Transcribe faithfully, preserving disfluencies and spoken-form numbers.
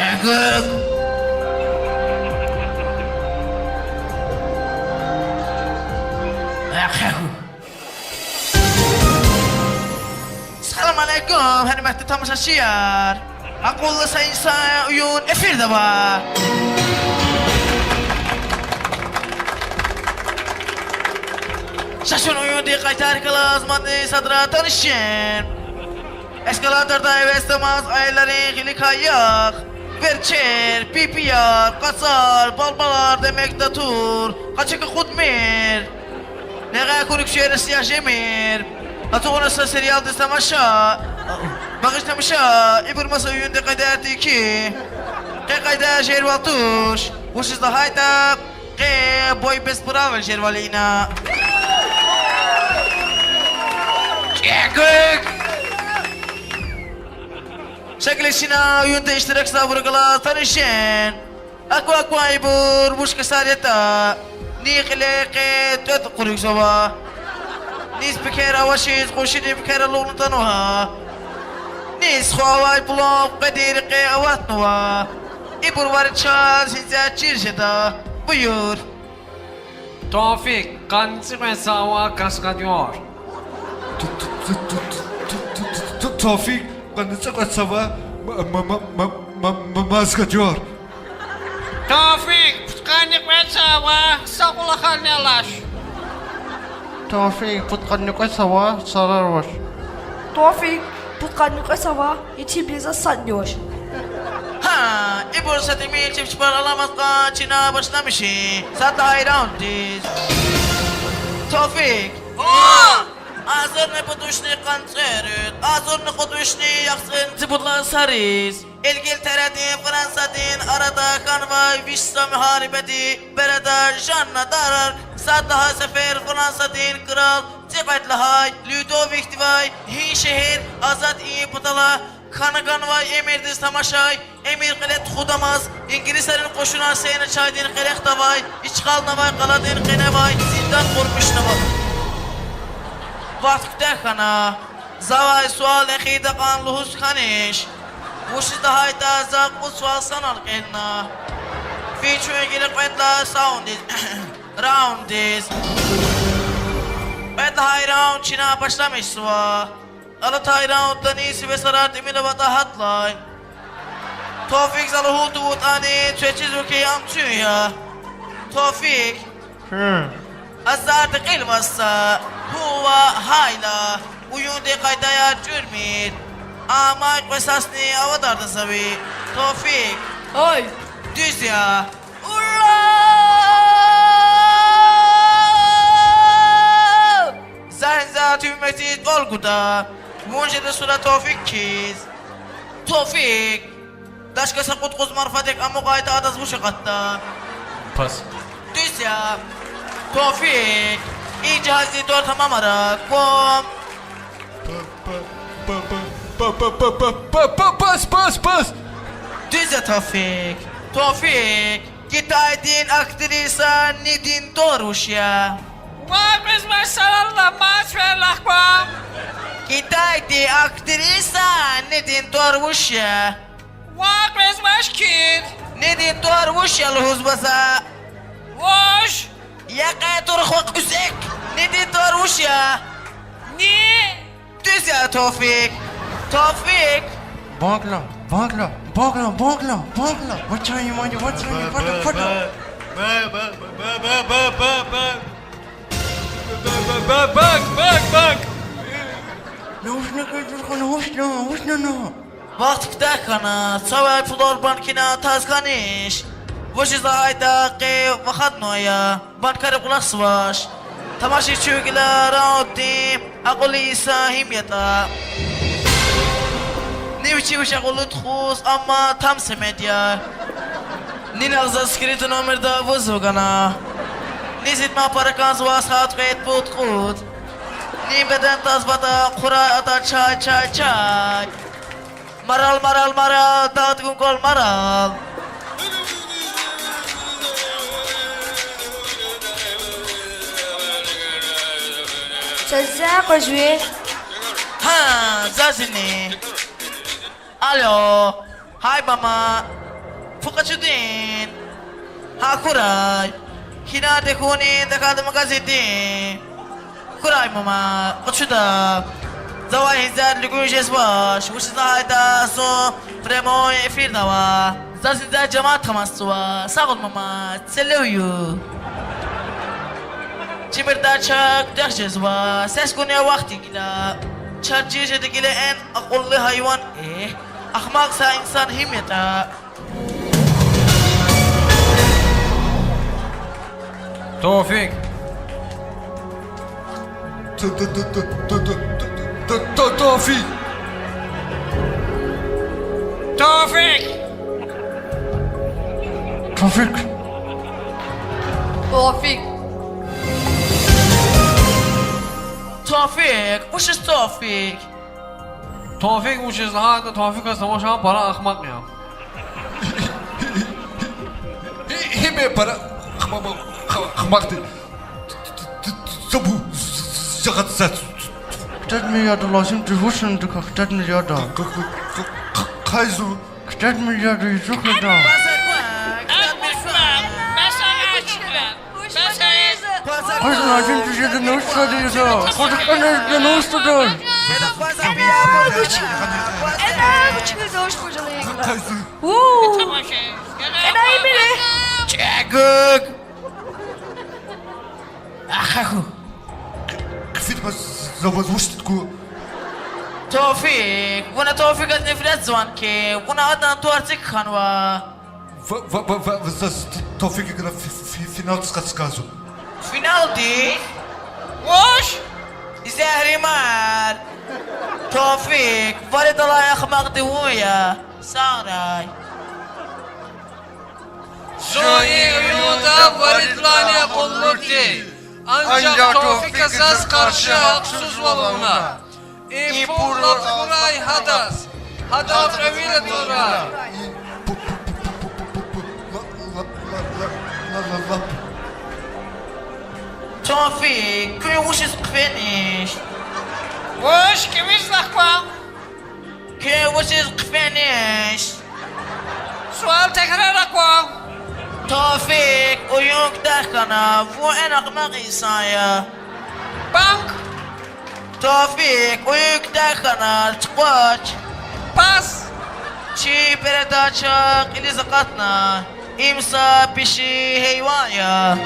Экуьк. Экуьк. Салам алейкум, гьуьрметлу тамашачияр! Акьуллу са инсан уюн эфирда ава. Ша чун уюндин къайдаяр галаз мадни садра танишин. Эскалаторда эвездамаз аялрин гъиликай яхъ. Верчер, пипияр, къацар, балбалар, демек татур, къачук акъудмир. Негъа куьруьк чуьрес я жемир. Ацукьна са сериалдиз тамаша. Багъишламиша, ибур маса уюндин къайдаяр тики. Къе къайда жервал туш. Вучиз лагьайтӀа къе бой без правил жервал я ина. Чекуьк! Ша гила чна уюнда иштиракзавайбур галаз танишин. Аква, аква, ибур вуч ксар ятӀа. Ни кьиле къе тӀветӀ къуригзава. Низ пекер авачиз къуншидин пекер алукьна атанва. Низ хва авай пулав къведин рекье аватнава. Ибур вари чаз гьисятда чир жеда. Буюр. Тавфик, къанни цӀикьвед сагъ ава, кас кьадар. Тавфик, къанни цӀикьвед сагъ ава, м-, м-, м-, мас кьадар. Тавфик, пудкъанни кьвед сагъ ава, са кьулухъни алач. Тавфик, пудкъанни кьвед сагъ ава, царар авач. Тавфик, пудкъанни кьвед сагъ ава, итимриз садни авач. Гьа, ибур са тӀимил чеб чпел аламаз кьван чна башламишин. Сад лагьай раунддиз. Тавфик. Агъзурни пуд вишни къанни цӀерид, агъзурни кьуд вишни яхцӀурни цӀипуд лагьай йисариз Ингилтерадин, Франсадин арада хьанвай виш йисан мугьарибадин береда Жанна д'Арк сад лагьай сефер Франсадин крал цӀикьвед лагьай Людовикдивай гьи шегьер азад ийин патал хьана ганвай эмирдиз тамашай, эмир кьиле тухудамаз, ингилисрин кьушунар сенечайдин къерехда авай ичхалнавай къаладин къеневай зиндан къурмишнава. Вахт куьтягь хьана. Завай суал эхирда кьван лугьуз хьанач. Вучиз лагьайтӀа за кьуд суал санал кӀелна. Фин чун гила кьвед лагьай саундиз, раундиз. Кьвед лагьай раунд чна башламишзава. Алатай раунддани сиве сарар тӀимил аватӀа гьадлай. Тавфик, за лугьун тавуртӀани, квез чизва хьи, ам куьн я. Тавфик. Азарди кьил ваз са, гьува гьайла, уюндин къайдаяр чӀурмир. Амай кьве сасни авадарда за ви. Тавфик. Ай! Дуьз я. Ура! За гьа за туьмекдиз тӀвал гуда. Вун жеда сура Тавфик хьиз. Тавфик. Дашка са кьуд-кьуд марфадик амукьайтӀа, адаз вуч акъатда? Пас. Дуьз я. Тавфик. И жигьаздин тӀвар тамамара кван. Пас, пас, пас. Дуьз я, Тавфик. Тавфик. Китайдин актриса Нидин тӀвар вуч я? Вай, къизмаш, саралла мад ферла кван. Китайдин актриса Нидин тӀвар вуч я? Вай, къизмаш, кин? Нидин тӀвар вуч я лугьузва за. Вуч? Я къе тур хва кьуьзек. Нидин тӀвар вуч я? Ни? Дуьз я, Тавфик. Тавфик. Багъла, багъла, багъла, багъла, багъла. Вачани мани, вачани, фата, фата. Бак, бак, бак, бак. Наушник, наушник, наушник. Вахт куьтягь хьана, цавай пулар банкина таз хьанач. Вучиз лагьайтӀа къе выходной я, банкари кӀвалахзавач. Тамаши чуьнгуьла раунддин акьуллу йисан гьим ятӀа. Ни вичи вич акьуллу тухуз, амма там семед я. Нинагъ заз скрытый номерда вызов гана. Низ идман пара кӀанзава сад кьвед пуд кьуд. Нин беден тазватӀа хъурай ада чай, чай, чай. Марал, марал, марал, дад гун квал марал. Чаз за къвезве. Гьа, зазни. Алло, гьай мама. Фу къачудин. Гьа хьурай. Гьинада хьунин, тахьайтӀа магазиндин. Хьурай, мама, къачуда. Завай гьизер лугьун жезвач, вучиз лагьайтӀа зун прямой эфирда ава. Заз гьизер жемят хамацзава. Сагъул, мама, целую. Чибурда чак тек жезва, сес гуна вахт гила. Чар чир жеди гила эн акьуллу гьайван, э, ахмакь са инсан гьим ятӀа. Тавфик. Т-, т-, т-, т-, т-, т-, т-, т-, Тавфик. Тавфик. Тавфик. Тавфик. Тавфик, вучиз Тавфик? Тавфик вучиз лагьайтӀа, Тавфиказ тамашун пара ахмакь я. Гьи-, гьи-, гьи-, гьи пара ахма-, ахмакьди? Забу, за-, за-, за-, Куьтягьмир яда, лазим туш, вучна дукха куьтягьмир яда. К-, к-, к-, к-, к-, кайзу? Куьтягьмир яда, язух яда. Къвез лазим туш яда, нуш сада яда. Къвез къвена яда, нуш сада. Кайзу? У. Къене имире. Чагук. Ахаху. Хъфидмаз за ваз вуч тутку? Тавфик, вуна Тавфиказ нефретзавани ки, вуна адан тӀвар цик хьанва. Ва, ва, ва, ва, ва заз Т-, Тавфикакай фи-, фи-, финалдиз къачуз кӀанзава. Финалдиз? Вуч? Зегьримар. Тавфик, виридалай ахмакьди вун я. Сагърай. Зун и уюнда виридалайни акьуллуди, анжах Тавфика заз къарши гьахъсузвал авуна. И пул хьурай гьадаз, гьадал кьве вил атурай. Тавфик, куьн вучиз хъфениш? Вуч, кӀевиз лагь кван. Куьн вучиз хъфениш? Суал текрар акван. Тавфик, уюн куьтягь хьана, вун эн ахмакь инсан я. Банк. Тавфик, уюн куьтягь хьана, чукъвач. Пас. Чи передача кьилиз акъатна. Им са пиши гьайван я.